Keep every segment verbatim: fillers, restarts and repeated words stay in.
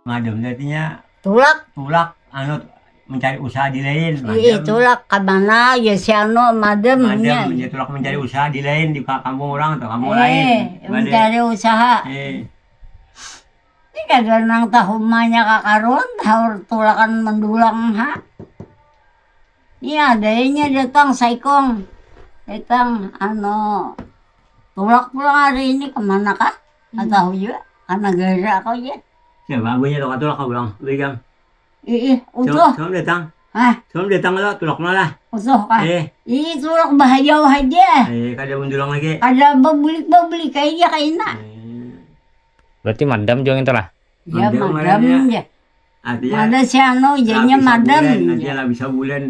Madam artinya Tulak. Tulak anu mencari usaha di lain. Ih, tulak ke mana ya si anu madam nya. Madam ya tulak mencari usaha di lain di ka- kampung orang atau kampung lain. Eh, mencari usaha. Eh, Ini kada nang tahu manya kakaruan tahu tulakan mendulang ha. Ini adanya datang saikong. Datang anu tulak pulang hari ini kemana kah? Nggak tahu juga. Karena gara kau ya. Siapa abahnya lo tulak kau pulang? Begang. Ih, utuh. Sebelum datang. Hah, Sebelum datang lo tulak mana lah? Utuh kah? Eh, Ih, tulak bahaya aja. Eh, kada mendulang lagi. Ada bebelik-bebelik aja kaina. Eh, Berarti madam juga itu lah. Ya Madam madam ngarannya. Ya. Artinya Ada si anu jadinya lah bisa madam. Bulan, artinya lah bisa bulan.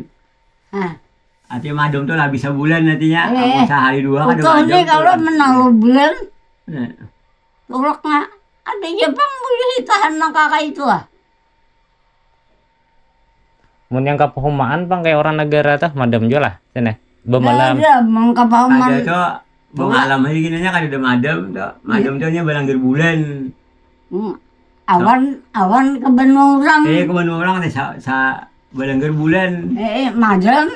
Hah. Artinya madam tuh lah bisa bulan artinya. Eh, Aku sehari dua kada Utuh madam nih tuh kalau lah. menalu bulan Nah, tulaknya ada aja bang boleh tahan nang kakak itu ah. Mun yang kapahumaan pang kayak orang negara tuh madam juga lah sini. Bemalam. Ada mengkapahuman. Ada tuh bemalam aja gini nya kada ada madam tuh. Madam tuh hanya balanggar bulan. Hmm. Awan awan ke benua orang. Eh, ke benua orang teh sa, sa balanggar bulan. Eh, madam.